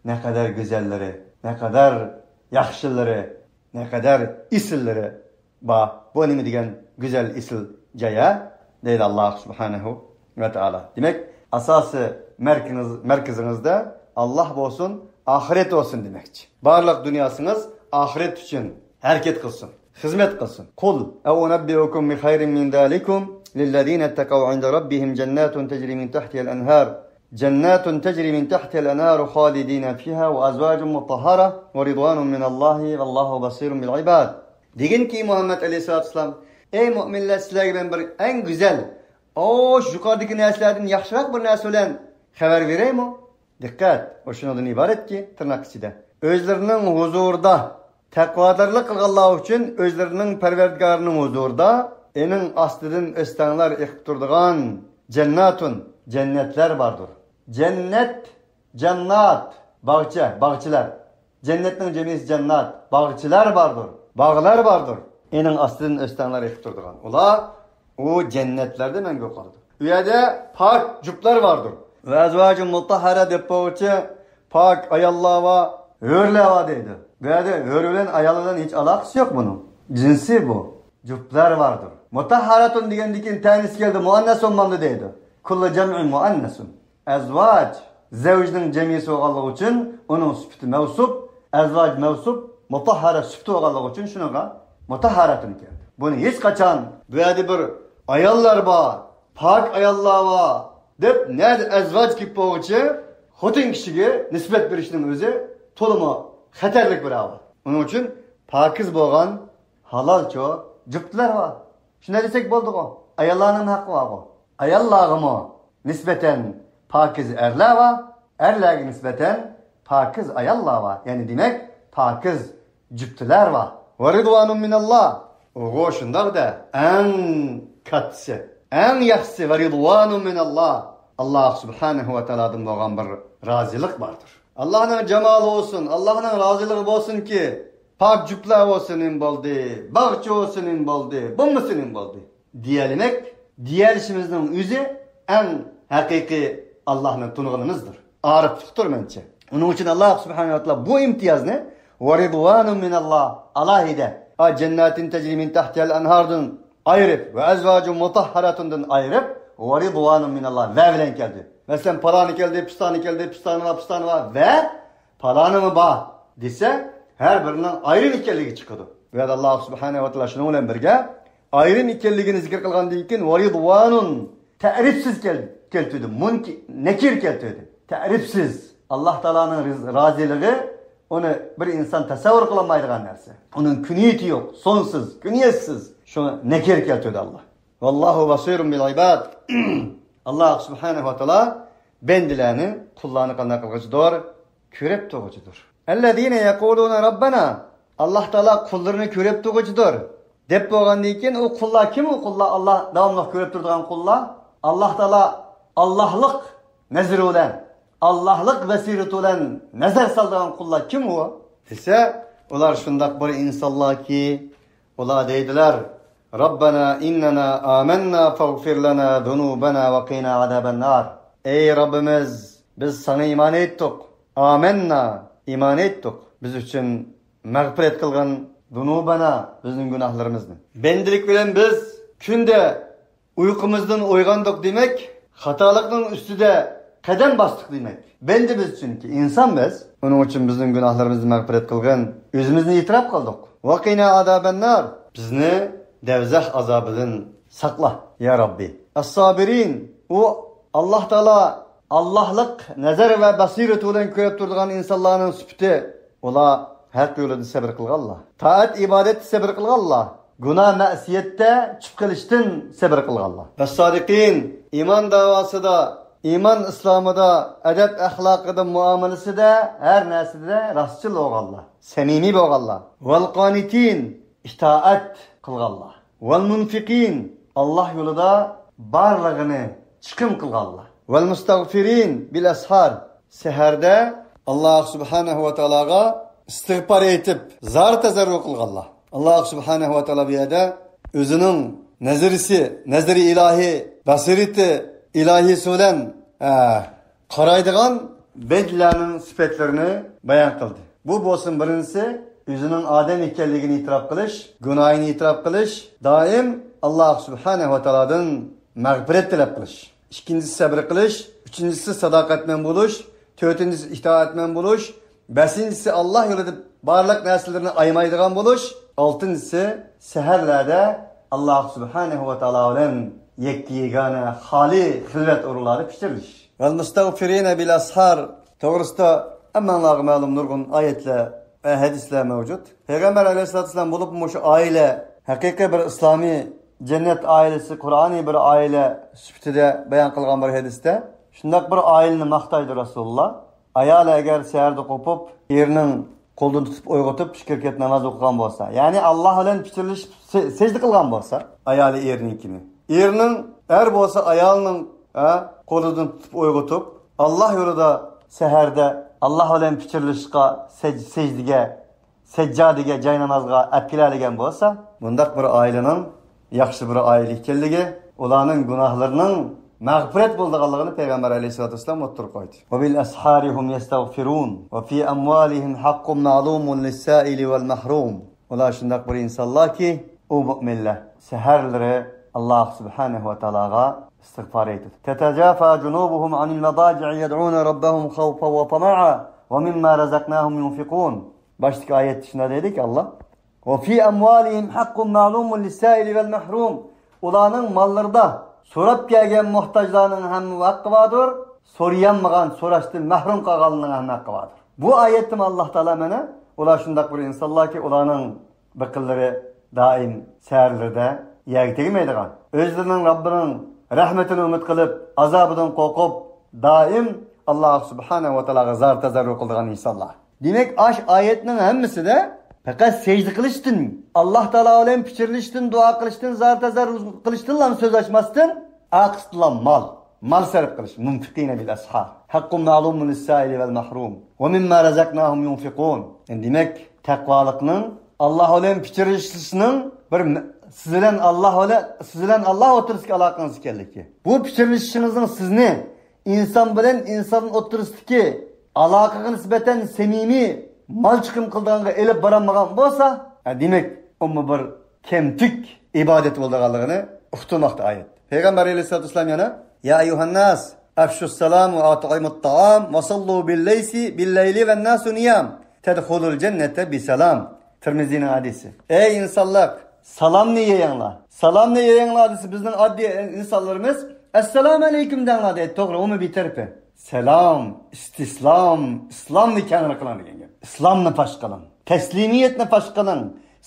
نەقەدەر گۈزەللىرى، نەقەدەر ياخشىلىرى، نەقەدەر ئېسىللىرى بار. بۇ نېمە دېگەن گۈزەل، ئېسىل جاي ھە؟ دەيدۇ ئاللاھ سۇبھانەھۇ ۋە تائالا. دېمەك، ئاساسىي مەركىزىڭىز-، مەركىزىڭىزدە ئاللاھ بولسۇن، ئاخىرەت بولسۇن دېمەكچى. بارلىق دۇنياسىڭىز ئاخىرەت ئۈچۈن ھەرىكەت قىلسۇن، خىزمەت قىلسۇن. قل أو أنبئكم بخير من ذلكم للذين اتقوا عند ربهم جنات تجري من تحتها الأنهار، جنات تجري من تحتها الأنهار خالدين فيها وأزواج مطهرة ورضوان من الله والله بصير بالعباد. دېگىنكى مۇھەممەد ئەلەيھىسسالاتۇ ۋەسسالام، ئەي مۆمىنلەر، سىلەرگە مەن بىر ئەڭ گۈزەل، ئوش يۇقىرىدىكى نەرسىلەردىن ياخشىراق بىر نەرسە بىلەن خەۋەر بېرەيمۇ؟ دىققەت، ئۇ شۇنىڭدىن ئىبارەتكى، تىرناق ئىچىدە، ئۆزلىرىنىڭ ھۇزۇرىدا تەقۋادارلىق قىلغانلار ئۈچۈن ئۆزلىرىنىڭ پەرۋەردىگارىنىڭ ھۇزۇرىدا ئېنىڭ ئاستىدىن ئۆستەڭلەر ئېقىپ تۇرىدىغان جەنناتۇن، جەننەتلەر باردۇر. جەننەت، جەننات، باغچە، باغچىلار. جەننەتنىڭ جەمئىسى جەننات، باغچىلار باردۇر، باغلار باردۇر. ئېنىڭ ئاستىدىن ئۆستەڭلەر ئېقىپ تۇرىدىغان. ئۇلار ئۇ جەننەتلەردە مەڭگۈ قالىدۇ. ئۇ يەردە پاك جۈپلەر باردۇر. ۋە ئەزۋاجۇن مۇتەھھەرە دەپ بولغۇچى پاك ئاياللار ۋە ھۆرلەر ۋە دەيدۇ. بۇ يەردە ھۆر بىلەن ئايال بىلەن ھېچ ئالاقىسى يوق بۇنىڭ. جىنسى بۇ. جۈپلەر باردۇر. مۇتەھھەرەتۇن دېگەندىن كېيىن تەنىسى كەلدى، مۇئەننەس بولمامدۇ دەيدۇ. كۇللۇ جەمئىن مۇئەننەسۇن. ئەزۋاج، زەۋجنىڭ جەمئىسى بولغانلىقى ئۈچۈن ئۇنىڭ سۈپىتى مەۋسۇپ، ئەزۋاج مەۋسۇپ، مۇتەھھەرە سۈپىتى بولغانلىقى ئۈچۈن شۇنىڭغا مۇتەھھەرەتۇن كەلدى. بۇنى ھېچقاچان بۇ يەردە بىر ئاياللار بار، پاك ئاياللار بار دەپ نەدە ئەزۋاج كېلىپ بولغۇچە خوتۇن كىشىگە نىسبەت بېرىشنىڭ ئۆزى تولىمۇ خەتەرلىك بىر ئەھۋال. ئۇنىڭ ئۈچۈن پاكىز بولغان ھالالچۇ جۈپتىلەر بار. شۇنداق دېسەك بولدىغۇ. ئاياللارنىڭ ھەققى بارغۇ. ئاياللارغىمۇ نىسبەتەن پاكىز ئەرلەر بار، ئەرلەرگە نىسبەتەن پاكىز ئاياللار بار. يەنى دېمەك، پاكىز جۈپتىلەر بار. ۋە رىدۋانۇن مىنەللا. ئۇغۇ شۇنداق-دە، ئەڭ كاتتىسى، ئەڭ ياخشىسى، ۋە رىدۋانۇن مىنەللا. ئاللا سۇبھانەھۇ ۋە تائالادىن بولغان بىر رازىلىق باردۇر. ئاللانىڭ جامالى بولسۇن، ئاللانىڭ رازىلىقى بولسۇنكى، پاك جۈپلەر بولسا نېمە بولدى، باغچە بولسا نېمە بولدى، بولمىسا نېمە بولدى دېيەلمەك، دېيەلىشىمىزنىڭ ئۆزى ئەڭ ھەقىقىي ئاللاھنى تونۇغىنىمىزدۇر. ئارىفلىقتۇر مەنچە. ئۇنىڭ ئۈچۈن ئاللا سۇبھانەھۇ ۋە تائالا بۇ ئىمتىيازنى ۋە رىدۋانۇن مىنەللا ئالاھىدە، ئا، جەنناتىن تەجرى مىن تەھتىھەل ئەنھاردىن ئايرىپ ۋە ئەزۋاجۇن مۇتەھھەرەتۇندىن ئايرىپ ۋە رىدۋانۇن مىنەللا ۋە بىلەن كەلدى. مەسىلەن، پالانى كەلدى، پىستانى كەلدى، پىستانى بار، پىستانى بار ۋە پالانىمۇ بار دېسە، ھەر بىرىنىڭ ئايرىم ئىكەنلىكى چىقىدۇ. بۇ يەردە ئاللا سۇبھانەھۇ ۋە تائالا شۇنىڭ بىلەن بىرگە ئايرىم ئىكەنلىكىنى زىكىر قىلغاندىن كېيىن، ۋە رىدۋانۇن، تەرىپسىز كەل-، كەلتۈردى. مۇنكى-، نەكىر كەلتۈردى. تەرىپسىز. ئاللا تائالانىڭ رىز-، رازىلىقى ئۇنى بىر ئىنسان تەسەۋۋۇر قىلالمايدىغان نەرسە. ئۇنىڭ كۈنىيىتى يوق، سونسىز، كۈنىيەتسىز. شۇ نەكىر كەلتۈردى ئاللا. ۋاللاھۇ بەسىرۇن بىل ئىباد. ئاللا سۇبھانەھۇ ۋە تائالا بەندىلەرنى، قۇللارنى قانداق قىلغۇچىدۇر؟ كۆرۈپ تۇرغۇچىدۇر. ئەللەزىنە يەقۇلۇنە رەببەنا. ئاللا تائالا قۇللىرىنى كۆرۈپ تۇرغۇچىدۇر دەپ بولغاندىن كېيىن، ئۇ قۇللار كىم؟ ئۇ قۇللار، ئاللا داۋاملىق كۆرۈپ تۇرىدىغان قۇللار. ئاللا تائالا ئاللاھلىق نەزىرى بىلەن، ئاللاھلىق بەسىرىتى بىلەن نەزەر سالىدىغان قۇللار كىم ئۇ دېسە، ئۇلار شۇنداق بىر ئىنسانلاركى، ئۇلار دەيدىلەر، رەببەنا ئىننەنا ئامەننا فەغفىر لەنا زۇنۇبەنا ۋە قىنا ئازابەننار. ئەي رەببىمىز، بىز ساڭا ئىمان ئېيتتۇق. ئامەننا، ئىمان ئېيتتۇق. بىز ئۈچۈن مەغپىرەت قىلغىن، زۇنۇبەنا، بىزنىڭ گۇناھلىرىمىزنى. بەندىلىك بىلەن بىز كۈندە ئۇيقۇمىزدىن ئويغاندۇق دېمەك، خاتالىقنىڭ ئۈستىدە قەدەم باستۇق دېمەك. بەندىمىز چۈنكى، ئىنسان بىز. ئۇنىڭ ئۈچۈن بىزنىڭ گۇناھلىرىمىزنى مەغپىرەت قىلغىن. ئۆزىمىزنى ئېتىراپ قىلدۇق. ۋە قىنا ئازابەننار. بىزنى دەۋزەخ ئازابىدىن ساقلا، يا رەببى. ئەسسابىرىن. ئۇ ئاللا تائالا ئاللاھلىق نەزەر ۋە بەسىرىتى بىلەن كۆرۈپ تۇرىدىغان ئىنسانلارنىڭ سۈپىتى، ئۇلار ھەق يولىدا سەبرى قىلغانلار. تائەت ئىبادەتتە سەبرى قىلغانلار. گۇناھ مەسىيەتتە چۈشۈپ قېلىشتىن سەبرى قىلغانلار. ۋەسسادىقىن، ئىمان داۋاسىدا، ئىمان ئىسلامىدا، ئەدەپ ئەخلاقىدا، مۇئامىلىسىدە، ھەر نەرسىدە راستچىل بولغانلار، سەمىمىي بولغانلار. ۋەلقانىتىن، ئىتائەت قىلغانلار. ۋەلمۇنفىقىن، ئاللا يولىدا بارلىقىنى چىقىم قىلغانلار. ۋەلمۇستەغفىرىن بىلئەسھار، سەھەردە ئاللا سۇبھانەھۇ ۋە تائالاغا ئىستىغپار ئېيتىپ، زار تەزەررۇ قىلغانلار. ئاللا سۇبھانەھۇ ۋە تائالا بۇ يەردە ئۆزىنىڭ نەزىرىسى، نەزىرى ئىلاھى، بەسىرىتى ئىلاھىسى بىلەن، ئە، قارايدىغان بەندىلەرنىڭ سۈپەتلىرىنى بايان قىلدى. بۇ بولسۇن بىرىنچىسى، ئۆزىنىڭ ئادەم ئىكەنلىكىنى ئېتىراپ قىلىش، گۇناھىنى ئېتىراپ قىلىش، دائىم ئاللا سۇبھانەھۇ ۋە تائالادىن مەغپىرەت تەلەپ قىلىش. ئىككىنچىسى سەبر قىلىش، ئۈچىنچىسى ساداقەتمەن بولۇش، تۆتىنچىسى ئىتائەتمەن بولۇش، بەشىنچىسى ئاللا يولىدا بارلىق نەرسىلىرىنى ئايىمايدىغان بولۇش، ئالتىنچىسى سەھەرلەردە ئاللا سۇبھانەھۇ ۋە تائالا بىلەن يەككە يېگانە خالىي خىلۋەت ئورۇنلاردا پىچىرلىشىش. ۋەلمۇستەغفىرىنە بىلئەسھار توغرىسىدا ھەممەڭلارغا مەلۇم نۇرغۇن ئايەتلەر ھەدىسلەر مەۋجۇت. پەيغەمبەر ئەلەيھىسسالاتۇ ۋەسسالام بولۇپمۇ مۇشۇ ئائىلە ھەقىقىي بىر ئىسلامىي جەننەت ئائىلىسى، قۇرئانىي بىر ئائىلە سۈپىتىدە بايان قىلغان بىر ھەدىستە، شۇنداق بىر ئائىلىنى ماختايدۇ رەسۇلۇللا. ئايالى ئەگەر سەھەردە قوپۇپ، ئېرىنىڭ قولىدىن تۇتۇپ ئويغىتىپ، ئىككى رەكەت ناماز ئوقۇغان بولسا، يەنى ئاللا بىلەن پىچىرلىشىپ سە-، سەجدە قىلغان بولسا، ئايالى ئېرىنىڭكىنى، ئېرىنىڭ، ئەر بولسا ئايالىنىڭ، ھە، قولىدىن تۇتۇپ ئويغىتىپ، ئاللا يولىدا سەھەردە ئاللا بىلەن پىچىرلىشىشقا، سەج-، سەجدىگە، سەججادىگە، جاينامازغا ئەپ كېلەلىگەن بولسا، بۇنداق بىر ئائىلىنىڭ ياخشى بىر ئائىلە ئىكەنلىكى، ئۇلارنىڭ گۇناھلىرىنىڭ مەغپىرەت بولىدىغانلىقىنى پەيغەمبەر ئەلەيھىسسالاتۇ ۋەسسالام ئوتتۇرىغا قويدى. وبالأسحار هم يستغفرون وفي أموالهم حق معلوم للسائل والمحروم. ئۇلار شۇنداق بىر ئىنسانلاركى، ئۇ مۆمىنلەر سەھەرلىرى ئاللا سۇبھانەھۇ ۋە تائالاغا ئىستىغپار ئېيتىدۇ. تتجافى جنوبهم عن المضاجع يدعون ربهم خوفا وطمعا ومما رزقناهم ينفقون. باشتىكى ئايەتتە شۇنداق دېدىكى ئاللا، وفي أموالهم حق معلوم للسائل والمحروم. ئۇلارنىڭ ماللىرىدا سوراپ كەلگەن موھتاجلارنىڭ ھەم ھەققى باردۇر، سورىيالمىغان، سوراشتىن مەھرۇم قالغانلارنىڭ ھەم ھەققى باردۇر. بۇ ئايەتتىمۇ ئاللا تائالا مانا، ئۇلار شۇنداق بىر ئىنسانلاركى، ئۇلارنىڭ بېقىنلىرى دائىم سەھەرلىرىدە يەرگە تەگمەيدىغان، ئۆزلىرىنىڭ رەببىنىڭ رەھمىتىنى ئۈمىد قىلىپ، ئازابىدىن قورقۇپ، دائىم ئاللا سۇبھانەھۇ ۋە تائالاغا زار تەزەررۇ قىلىدىغان ئىنسانلار. دېمەك، ئاش ئايەتنىڭ ھەممىسىدە پەقەت سەجدە قىلىشتىن، ئاللا تائالا بىلەن پىچىرلىشىشتىن، دۇئا قىلىشتىن، زار تەزەررۇ قىلىشتىنلا سۆز ئاچماستىن، ئارقىسىدىنلا مال، مال سەرپ قىلىش، مۇنفىقىنە بىل ئەسھار. ھەققۇ مەلۇمۇن لىسسائىلى ۋەل مەھرۇم. ۋە مىمما رەزەقناھۇم يۇنفىقۇن. يەنى دېمەك، تەقۋالىقنىڭ، ئاللا بىلەن پىچىرلىشىشنىڭ بىر مە-، سىز بىلەن ئاللا بىلەن، سىز بىلەن ئاللا ئوتتۇرىسىدىكى ئالاقىڭىز ئىكەنلىكى. بۇ پىچىرلىشىشىڭىزنىڭ سىزنى ئىنسان بىلەن ئىنسان ئوتتۇرىسىدىكى ئالاقىغا نىسبەتەن سەمىمىي مال چىقىم قىلىدىغانغا ئېلىپ بارالمىغان بولسا، ھە، دېمەك، ئۇمۇ بىر كەمتۈك ئىبادەت بولىدىغانلىقىنى ئۇقتۇرماقتا ئايەت. پەيغەمبەر ئەلەيھىسسالاتۇ ۋەسسالام يەنە، يا ئەييۇھەنناس، ئەفشۇسسالام ۋە ئەتئىمۇت تائام ۋە سەللۇ بىللەيسى، بىللەيلى ۋەنناسۇ نىيام، تەدخۇلۇل جەننەتە بىسالام. تىرمىزىنىڭ ھەدىسى. ئەي ئىنسانلار، سالامنى يېيىڭلار. سالامنى يېيىڭلار دېسە، بىزنىڭ ئاددىي ئىنسانلىرىمىز، ئەسسالامۇ ئەلەيكۇم دەڭلار دەيدۇ. توغرا، ئۇمۇ بىر تەرىپى. سالام، ئىستىسلام، ئىسلامنى كەڭرى قىلىڭ دېگەن گەپ. ئىسلامنى پاش قىلىڭ. تەسلىمىيەتنى پاش قىلىڭ.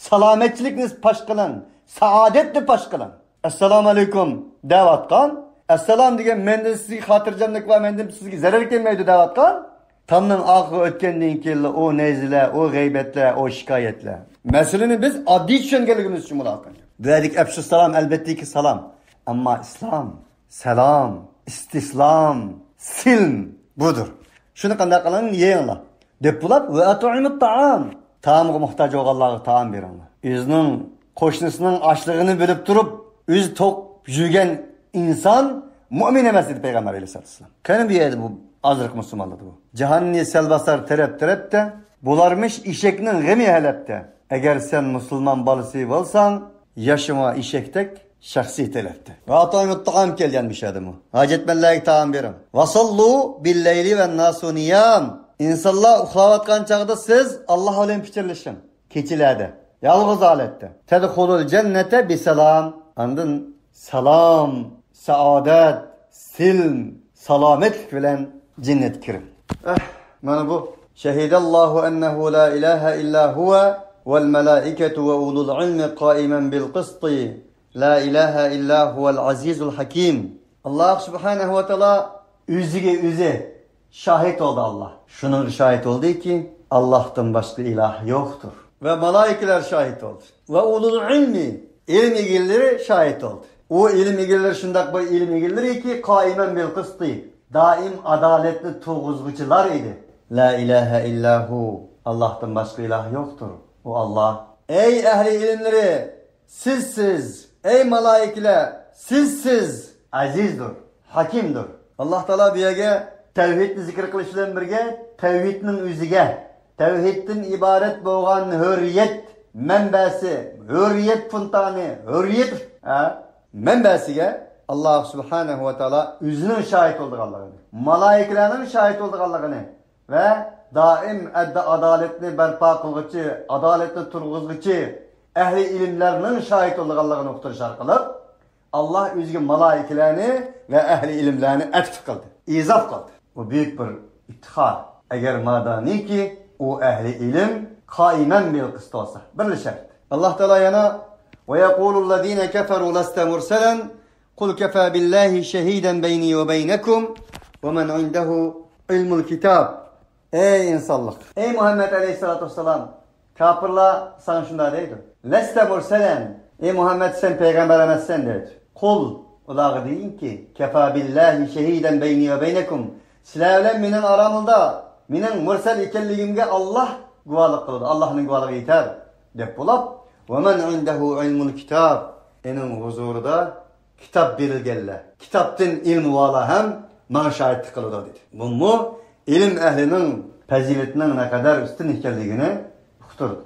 سالامەتچىلىكنى پاش قىلىڭ. سائادەتنى پاش قىلىڭ. ئەسسالامۇ ئەلەيكۇم دەۋاتقان، ئەسسالام دېگەن مەندىن سىزگە خاتىرجەملىك ۋە مەندىن سىزگە زەرەر كەلمەيدۇ دەۋاتقان، تامنىڭ ئاخىرىغا ئۆتكەندىن كېيىنلا ئۇ نەيزىلەر، ئۇ غەيۋەتلەر، ئۇ شىكايەتلەر. مەسىلىنى بىز ئاددىي چۈشەنگەنلىكىمىز ئۈچۈن بولۇۋاتقان گەپ. بۇ يەردىكى ئەپشۇسسالام ئەلۋەتتىكى سالام. ئەمما ئىسلام، سالام، ئىستىسلام، سىلم بۇدۇر. شۇنى قانداق قىلىڭ، يېيىڭلار. دەپ بولۇپ، ۋە ئەتئىمۇت تائام. تائامغا موھتاج بولغانلارغا تائام بېرىڭلار. ئۆزىنىڭ قوشنىسىنىڭ ئاچلىقىنى بىلىپ تۇرۇپ، ئۆزى توق يۈرگەن ئىنسان مۇئمىن ئەمەس، دېدى پەيغەمبەر ئەلەيھىسسالاتۇ ۋەسسالام. قېنى بۇ يەردە بۇ ئازراق مۇسۇلمانلاردا بۇ. جاھاننى سەل باسار تەرەپ-تەرەپتە، بولارمىش ئېشەكنىڭ غېمى ھەلەپتە. ئەگەر سەن مۇسۇلمان بالىسى بولساڭ، ياشىما ئېشەكتەك، شەخسىي تەلەپتە. ۋە ئەتئىمۇت تائام كەلگەن مۇشۇ يەردىمۇ. ھاجەتمەنلەرگە تائام بېرىڭ. ۋە سەللۇ بىللەيلى ۋەنناسۇ نىيام. ئىنسانلار ئۇخلاۋاتقان چاغدا سىز ئاللا بىلەن پىچىرلىشىڭ. كېچىلەردە، يالغۇز ھالەتتە. تەدخۇلۇل جەننەتە بىسالام. ئاندىن سالام، سائادەت، سىلم، سالامەتلىك بىلەن جەننەتكە كىرىڭ. ئەھ، مانا بۇ. شەھىدەللاھۇ ئەننەھۇ لا ئىلاھە ئىللا ھۇۋە ۋەل مەلائىكەتۇ ۋە ئۇلۇل ئىلمى قائىمەن بىل قىسىتى. لا ئىلاھە ئىللا ھۇۋەل ئەزىزۇل ھەكىم. ئاللا سۇبھانەھۇ ۋە تائالا ئۆزىگە ئۆزى شاھىت بولدى، ئاللا. شۇنىڭغا شاھىت بولدىكى، ئاللاھتىن باشقا ئىلاھ يوقتۇر. ۋە مالايىكىلەر شاھىت بولدى. ۋە ئۇلۇل ئىلمى، ئىلىم ئىگىلىرى شاھىت بولدى. ئۇ ئىلىم ئىگىلىرى شۇنداق بىر ئىلىم ئىگىلىرىكى، قائىمەن بىل قىسىتى، دائىم ئادالەتنى تۇرغۇزغۇچىلار ئىدى. لا ئىلاھە ئىللا ھۇ، ئاللاھتىن باشقا ئىلاھ يوقتۇر. ئۇ ئاللا. ئەي ئەھلى ئىلىملىرى، سىزسىز، ئەي مالايىكىلەر، سىزسىز، ئەزىزدۇر، ھەكىمدۇر. ئاللا تائالا بۇ يەرگە تەۋھىدنى زىكىر قىلىش بىلەن بىرگە، تەۋھىدنىڭ ئۆزىگە، تەۋھىدتىن ئىبارەت بولغان ھۆرىيەت مەنبەسى، ھۆرىيەت فونتانى، ھۆرىيەت، ھە، مەنبەسىگە ئاللا سۇبھانەھۇ ۋە تائالا ئۆزىنىڭ شاھىت بولىدىغانلىقىنى، مالايىكىلەرنىڭ شاھىت بولىدىغانلىقىنى، ۋە دائىم ئەددى ئادالەتنى بەرپا قىلغۇچى، ئادالەتنى تۇرغۇزغۇچى ئەھلى ئىلىملەرنىڭ شاھىت بولىدىغانلىقىنى ئۇقتۇرۇش ئارقىلىق، ئاللا ئۆزىگە مالايىكىلەرنى ۋە ئەھلى ئىلىملەرنى ئەتىپ قىلدى، ئىزاپ قىلدى. بۇ بۈيۈك بىر ئىپتىخار. ئەگەر مادامىكى ئۇ ئەھلى ئىلىم قائما بالقسط بولسا، بىرلا شەرت. ئاللاھ تائالا يەنە، ويقول الذين كفروا لست مرسلا قل كفى بالله شهيدا بيني وبينكم ومن عنده علم الكتاب. ئەي ئىنسانلىق! ئەي مۇھەممەد ئەلەيھىسسالاتۇ ۋەسسالام! كاپىرلار ساڭا شۇنداق دەيدۇ. لست مرسلا، ئەي مۇھەممەد، سەن پەيغەمبەر ئەمەسسەن دەيدۇ. قل، ئۇلارغا دېگىنكى، كفى بالله شهيدا بيني وبينكم، سىلەر بىلەن مېنىڭ ئارامدا مېنىڭ مۇرسەل ئىكەنلىكىمگە ئاللاھ گۇۋاھلىق قىلىدۇ، ئاللاھنىڭ گۇۋاھلىقى يېتەر، دەپ بولۇپ، ومن عنده علم الكتاب، ئېنىڭ ھۇزۇرىدا كىتاب بېرىلگەنلەر، كىتابتىن ئىلمى بارلار ھەم ماڭا شاھىتلىق قىلىدۇ، دېدى. بۇمۇ ئىلىم ئەھلىنىڭ پەزىلىتىنىڭ نەقەدەر ئۈستۈن ئىكەنلىكىنى ئۇقتۇردى.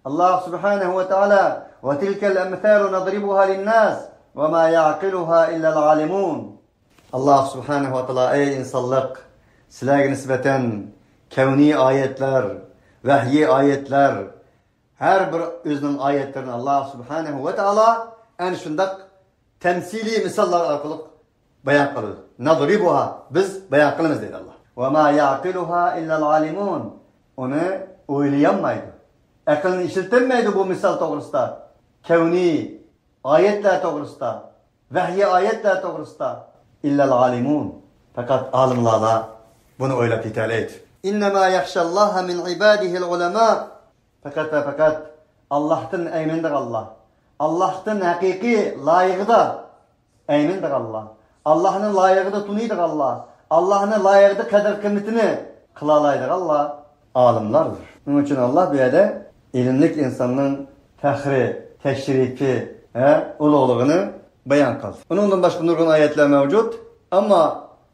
ئاللاھ سۇبھانەھۇ ۋە تائالا، وتلك الأمثال نضربها للناس وما يعقلها إلا العالمون. ئاللاھ سۇبھانەھۇ ۋە تائالا، ئەي ئىنسانلىق، سىلەرگە نىسبەتەن كەۋنىي ئايەتلەر، ۋەھيىي ئايەتلەر، ھەر بىر ئۆزىنىڭ ئايەتلىرىنى ئاللاھ سۇبھانەھۇ ۋە تائالا ئەنە شۇنداق تەمسىلىي مىساللار ئارقىلىق بايان قىلىدۇ. نضربها، بىز بايان قىلىمىز دەيدۇ ئاللاھ. وما يعقلها إلا العالمون. ئۇنى ئويلىيالمايدۇ، ئەقلىنى ئىشلىتەلمەيدۇ بۇ مىسال توغرىسىدا، كەۋنىي ئايەتلەر توغرىسىدا، ۋەھيىي ئايەتلەر توغرىسىدا. إلا العالمون. پەقەت ئالىملارلا بۇنى ئويلاپ يېتەلەيدۇ. إنما يخشى الله من عباده العلماء. پەقەت ۋە پەقەت ئاللاھتىن ئەيمىنىدىغانلار، ئاللاھتىن ھەقىقىي لايىقىدا ئەيمىنىدىغانلار، ئاللاھنى لايىقىدا تونۇيدىغانلار، ئاللاھنى لايىقىدا قەدىر-قىممىتىنى قىلالايدىغانلار ئالىملاردۇر. شۇنىڭ ئۈچۈن ئاللاھ بۇ يەردە ئىلىملىك ئىنساننىڭ پەخرى، تەشرىپى، ھە، ئۇلۇغلۇقىنى بايان قىلدى. ئۇنىڭدىن باشقا نۇرغۇن ئايەتلەر مەۋجۇت، ئەمما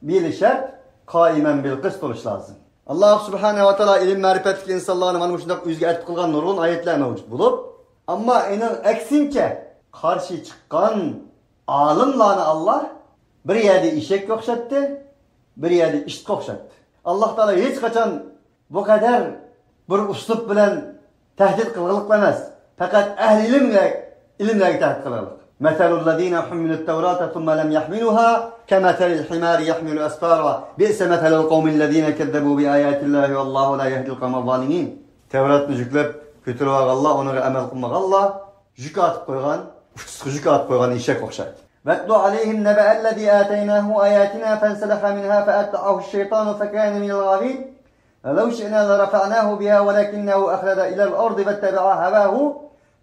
بىر شەرت، قائىمەن بىل قىست بولۇشى لازىم. ئاللاھ سۇبھانەھۇ ۋە تائالا ئىلىم مەرىپەتلىك ئىنسانلارنى مانا مۇشۇنداق ئۆزىگە ئەتىپ قىلغان نۇرغۇن ئايەتلەر مەۋجۇت بولۇپ، ئەمما ئېنىڭ ئەكسىنچە قارشى چىققان ئالىملارنى ئاللاھ بىر يەردە ئېشەككە ئوخشاتتى، بىر يەردە ئىتقا ئوخشاتتى. ئاللاھ تائالا ھېچقاچان بۇ قەدەر بىر ئۇسلۇب بىلەن تەھدىت قىلغىلىق ئەمەس، پەقەت ئەھلى ئىلىمگە، ئىلىملەرگە تەھدىت قىلغىلىق. مثل الذين حملوا التوراة ثم لم يحملوها كمثل الحمار يحمل أسفارا بئس مثل القوم الذين كذبوا بآيات الله والله لا يهدي القوم الظالمين. تەۋراتنى يۈكلەپ كۆتۈرۈپ ئالغانلار، ئۇنىڭغا ئەمەل قىلمىغانلار يۈك ئارتىپ قويغان، ئۇچىسىغا يۈك ئارتىپ قويغان ئېشەك ئوخشايدۇ. واتل عليهم نبأ الذي آتيناه آياتنا فانسلخ منها فأتبعه الشيطان فكان من الغاوين. ولو شئنا لرفعناه بها ولكنه أخلد إلى الأرض واتبع هواه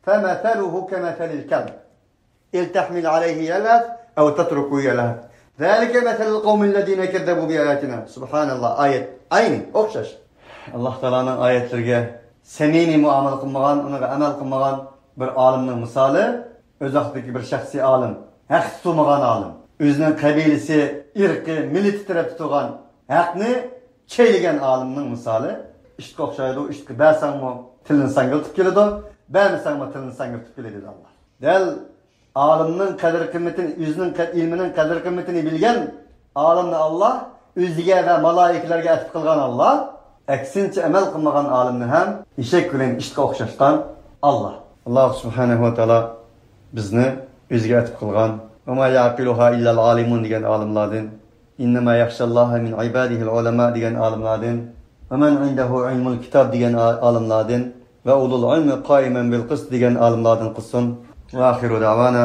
فمثله كمثل الكلب إن تحمل عليه يلهث أو تتركه يلهث ذلك مثل القوم الذين كذبوا بآياتنا. سبحان الله، ئايەت ئەينى ئوخشاش. ئاللاھ تائالانىڭ ئايەتلىرىگە سەمىمىي مۇئامىلە قىلمىغان، ئۇنىڭغا ئەمەل قىلمىغان بىر ئالىمنىڭ مىسالى، ئۆز ۋاقتىدىكى بىر شەخسىي ئالىم، ھەق تۇتۇلمىغان ئالىم، ئۆزىنىڭ قەبىلىسى، ئىرقى، مىللىتى تەرەپ تۇتۇلغان ھەقنى چەيلىگەن ئالىمنىڭ مىسالى ئىتقا ئوخشايدۇ. ئىتقا بەرسەڭمۇ تىلىنى ساڭگىلىتىپ كېلىدۇ، بەرمىسەڭمۇ تىلىنى ساڭگىلىتىپ كېلىدۇ، دېدى ئاللاھ. دەل ئالىمنىڭ قەدىر-قىممىتىنى، ئۆزىنىڭ قە-، ئىلمىنىڭ قەدىر-قىممىتىنى بىلگەن ئالىمنى ئاللاھ ئۆزىگە ۋە مالائىكىلەرگە ئەتىپ قىلغان ئاللاھ، ئەكسىنچە ئەمەل قىلمىغان ئالىمنى ھەم ئېشەك بىلەن ئىتقا ئوخشاتقان ئاللاھ. ئاللاھ سۇبھانەھۇ ۋە تائالا بىزنى ئۆزىگە ئەتىپ قىلغان، وما يعقلها إلا العالمون دېگەن ئالىملاردىن، إنما يخشى الله من عباده العلماء دېگەن ئالىملاردىن، ومن عنده علم الكتاب دېگەن ئا-، ئالىملاردىن ۋە أولو العلم قائما بالقسط دېگەن ئالىملاردىن قىلسۇن. وآخر دعوانا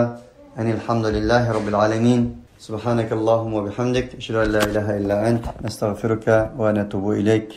أن الحمد لله رب العالمين. سبحانك اللهم وبحمدك، أشهد أن لا إله إلا أنت، نستغفرك ونتوب إليك.